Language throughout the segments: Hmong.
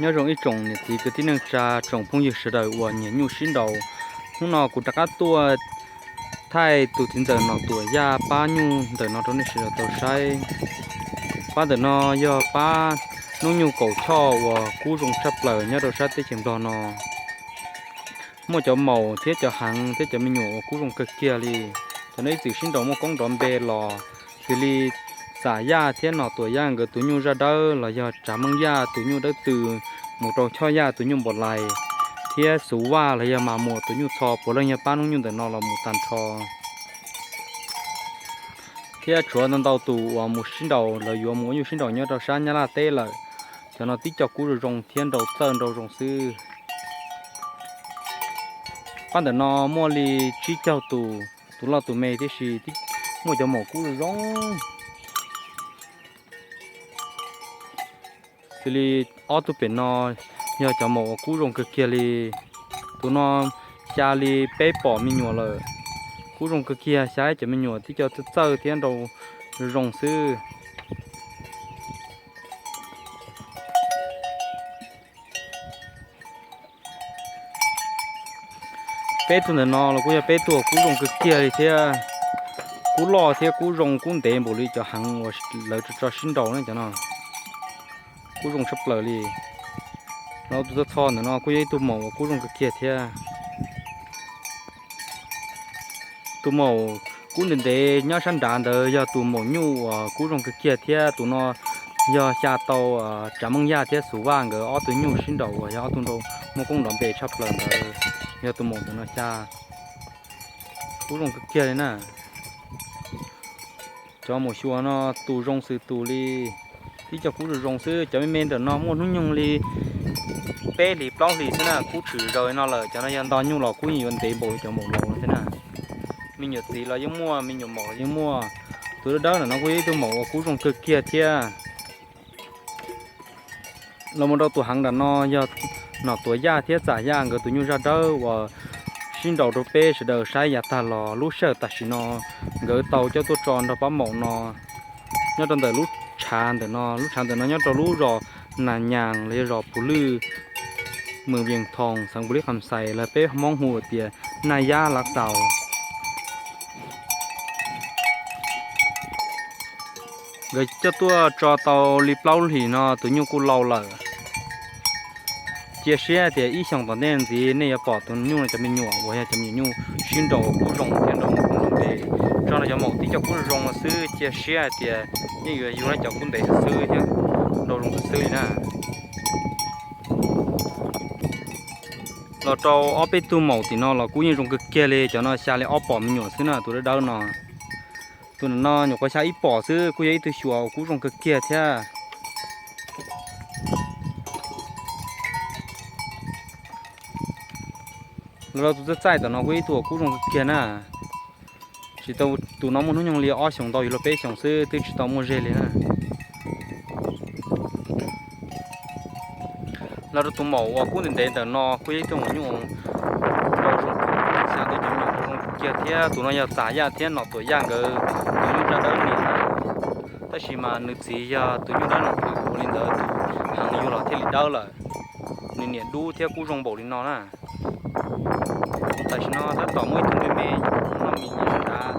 Nyob zoo ib tsoom niam txiv kwv tij neej tsa, tsoom phooj ywg sawv daws uas nyiam nyuj sib nraus. Hnub no kuv rov qab tuaj thaij tus txiv ntxawm Nom Tuam Yaj pab nyuj ntawm no rau nej sawv daws tau saib. Pab ntawm no yog pab noob nyuj kaum choj uas kub zoo tshaj plaws nyob rau sab teb chaws Nplog no. Muaj cov maum thiab cov heev thiab cov me nyuam uas kub zoo kawg kiag li. Cov no ib txwm sib nraus muaj koob nrov npe los xws li Xam Yaj thiab Nom Tuam Yaj nkawd tus nyuj zaj dawb, los yog Tsav Meej Yaj tus nyuj dawb tw, mus rau Choj Yaj tus nyuj npom lais, thiab Xuv Vaj los yog Mas Muam tus nyuj txho, puav leej yog pab noob nyuj ntawm no los mus tag nrho. Thiab tshuav ntau ntau tus uas mus sib nraus, lawv yuav mus ua nyuj sib nraus nyob rau sab Nyab Laj teb lawm. Cov no tib co kub zoo zoo thiab nraus txawj nraus zoo xwb. Pab ntawm no muaj li tsib caug tus, tus loj tus me tib si, muaj cov maum kub zoo zoo. Xws li ob tug pem no yog cov maum uas kub zoo kawg kiag li. Tus no xya li peb pom me nyuam lawm. Kub zoo kawg kiag, xya cov me nyuam tib co txawj txawj thiab nraus zoo xwb. Peb tug ntawm no los kuj yog peb tug kub zoo kawg kiag li thiab. Kub loj thiab kub zoo kub ntev npaum li cov heev uas lawv tso sib nraus na cov no. Kub zoo tshaj plaws li. Los tus txho txho ntawm no kuj yog ib tug maum uas kub zoo kawg kiag thiab. Tus maum kub ntev ntev nyob sab nrad ntawd yog tus maum nyuj uas kub zoo kawg kiag thiab. Tus no yog xya tau Tsav Meej Yaj thiab Xuv Vaj nkawd ob tug nyuj sib nraus uas yog ob tug nraus muaj koob nrov npe tshaj plaws ntawd. Yog tus maum ntawm no xya kub zoo kawg kiag li na. Cov maum xyuas no tus zoo xwm tus li, tib co kub zoo zoo xwb. Cov me me ntawm no muaj hnub nyoog li peb hlis plaub hlis xwb na, kub tshwm zaws no lawm. Cov no yog nto nyuj los kub yeej yuav ntev npaum li cov maum laus no thiab na. Me nyuam txiv los yeej muaj, me nyuam maum los yeej muaj. Tus dawb dawb ntawm no kuj yog ib tug maum uas kub zoo kawg kiag thiab. Los mus rau tus heev nram no yog Nom Tuam Yaj thiab Xam Yaj nkawd tus nyuj zaj dawb uas sib nraus rau peb sawv daws saib yav tag los. Lub sij hawm tam sim no nkawd tau coj tuaj tso nrog pab maum no nyob rau ntawm lub tshav ntawm no. Lub tshav ntawm no nyob rau lub zos Nas Nyas los yog zos Pus Lwj, moos Vias Thoos, xeev Pus Lib Kham Xais, los peb Hmoob hu tias Naj Yab Lav Xaus. Nkawd coj tuaj tso tau li plaub hlis no tus nyuj kuj laus lawm. Cia siab tias ib xyoos tom ntej ntxiv nej yuav pom tus nyuj no cov me nyuam uas yog cov me nyuam nyuj sib nraus kub zoo thiab nraus kub ntev. Tso no cov maum tib co kub zoo no xwb, cia siab hais tias yeej yuav yug cov kub ntev xwb thiab nraus zoo xwb xwb li na. Los rau ob peb tug maum tim no los kub yeej zoo kawg kiag li. Cov no xya li ob pom me nyuam xwb na, tus dawb dawb no. Tus ntawm no nyuam qhuav xya ib pom xwb, kuj yog ib tug xyuas uas kub zoo kawg kiag thiab. Los rau tus txaij txaij tom no kuj ib tug uas kub zoo kawg kiag na. Tsis tau, tus no muaj hnub nyoog li ob xyoos ntau yuav luag peb xyoos xwb, twb tsis tau muaj zeg li na. Los rau tus maum uas kub ntev ntev ntawm no kuj yog ib tug maum nyuj nraus zoo, xya tau cov me nyuam zoo kiag thiab. Tus no yog Xam Yaj thiab Nom Tuam Yaj nkawd tus nyuj zaj dawb niam na. Tab sis mas nws txiv yog tus nyuj dawb no, ua li ntawd tus heev yug los thiaj li dawb lawm. Nws niam dub thiab kub zoo npaum li no na. Tam sim no tab tom muaj ib tug me me noj mis nyob sab nrad,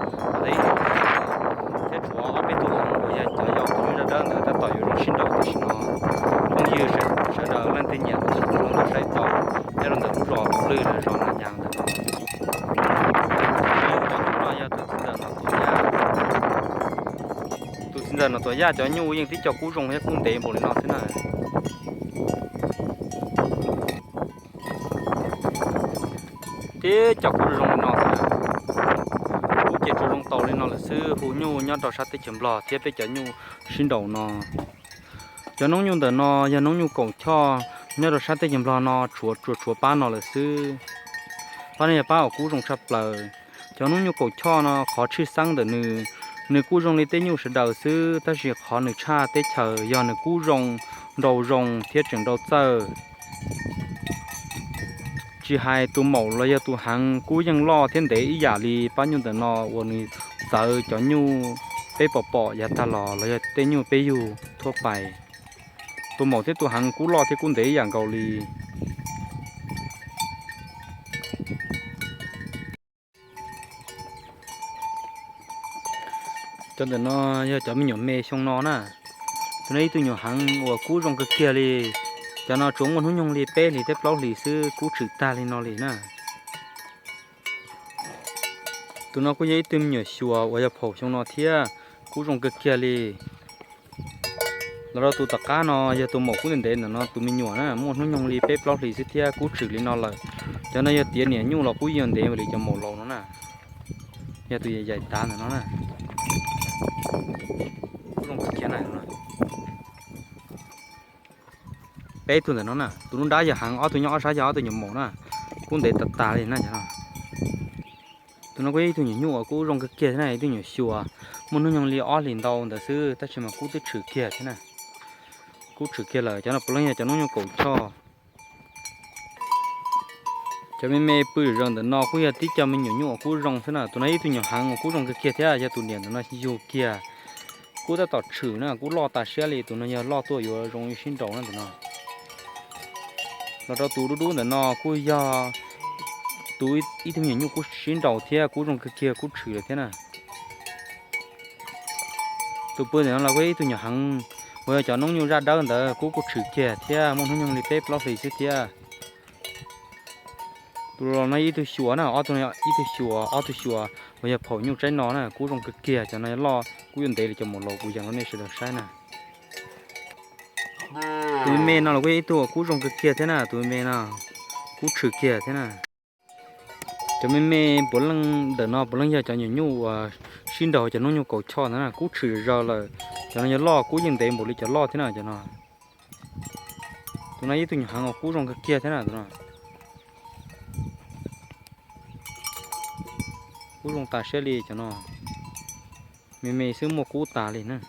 thiab tshuav ob peb tug uas yog cov yau tus nyuj zaj dawb ntawd tab tom yuav zoo sib nraus tam sim no. Phooj ywg sawv daws leej twg nyiam los saib tau nyob rau ntawm lub zos Pus Lwj los zos Nas Nyas ntawm no. Tus no yog tus txiv ntxawm Nom Tuam Yaj. Tus txiv ntxawm Nom Tuam Yaj cov nyuj yeej tib co kub zoo thiab kub ntev npaum li no xwb na. Tib co kub zoo li no xwb. Kub ces tsuas zoo tau li no lawm xwb, hu nyuj nyob rau sab teb chaws Nplog thiab peb cov nyuj sib nraus no. Cov noob nyuj ntawm no yog noob nyuj kaum choj, nyob rau sab teb chaws Nplog no tshuav, tsuas tshuav pab no lawm xwb. Pab no yog pab uas kub zoo tshaj plaws. Cov noob nyuj kaum choj no qhov tshwj xeeb ntawm nws, nws kuj zoo li tej nyuj sawv daws xwb, tab sis qhov nws tshaj teb chaws yog nws kub zoo, nraus zoo thiab tseem nraus txawj. Tsis hais tus maum los yog tus heev kub yeej loj thiab ntev ib yam li pab nyuj ntawm no uas nws txawv cov nyuj peb pom pom yav tag los los yog tej nyuj peb yug thuab pais. Tus maum thiab tus heev kub loj thiab kub ntev ib yam nkaus li. Cov ntawm no yog cov me nyuam me xyoo no na. Tus no ib tug nyuam heev uas kub zoo kawg kiag li. Cov no tsuas muaj hnub nyoog li peb hlis thiab plaub hlis xwb kub tshwm tag li no li na. Tus no kuj yog ib tug me nyuam xyuas uas yog phaum xyoo no thiab, kub zoo kawg kiag li. Los rau tus tom qab no yog tus maum kub ntev ntev ntawm no tus me nyuam na, muaj hnub nyoog li peb plaub hlis xwb thiab kub tshwm li no lawm. Cov no yog tiav niam nyuj los kub yuav ntev li cov maum laus no na. Yog tus yaim yaim tav ntawm no na. Kub zoo kawg kiag na. Peb tug ntawm no na, tus nruab nrab yog heev, ob tug nyob ob sab yog ob tug nyuam maum na, kub ntev tas tas li na. Tus no kuj yog ib tug nyuam nyuj uas kub zoo kawg kiag thiab na, ib tug nyuam xyuas, muaj hnub nyoog li ob hlis ntau ntawd xwb tab sis mas kub twb tshwm kiag thiab na. Kub tshwm kiag lawm, cov no puav leej yog cov hnub nyoog kaum choj. Cov me me pw zaws ntawm no kuj yog tib co me nyuam nyuj uas kub zoo xwb na. Tus no ib tug nyuam heev uas kub zoo kawg kiag thiab, yog tus niam ntawm no yug kiag. Kub tab tom tshwm na, kub loj tas siab li, tus no yog loj tuaj yuav zoo sib nraus na tus no. Los rau tus dub dub ntawm no kuj yog tus ib tug me nyuam nyuj kub sib nraus thiab kub zoo kawg kiag, kub tshwm lawm thiab na. Tus pw ntawm no los kuj yog ib tug nyuam heev uas yog cov hnub nyoog zaj dawb ntawd, kub kuj tshwm kiag thiab, muaj hnub nyoog li peb plaub hlis xwb thiab. Tus los no ib tug xyuas na, ob tug, ib tug xyuas ob tug xyuas uas yog phaum nyuj tsaib no na, kub zoo kawg kiag, cov no loj kub yuav ntev li cov maum laus kuv yees rau nej sawv daws saib na. Tus me me no los kuj yog ib tug uas kub zoo kawg kiag thiab na, tus me me no kub tshwm kiag thiab na. Cov me me puav leej ntawm no puav leej yog cov nyuam nyuj uas sib nraus cov hnub nyoog kaum choj ntawd na, kub tshwm zaws lawm. Cov no yog loj kub yeej ntev npaum li cov loj thiab na cov no. Tus no ib tug nyuam heev uas kub zoo kawg kiag thiab na tus no. Kub zoo tas siab li cov no. Me me xwb muaj kub tas li na.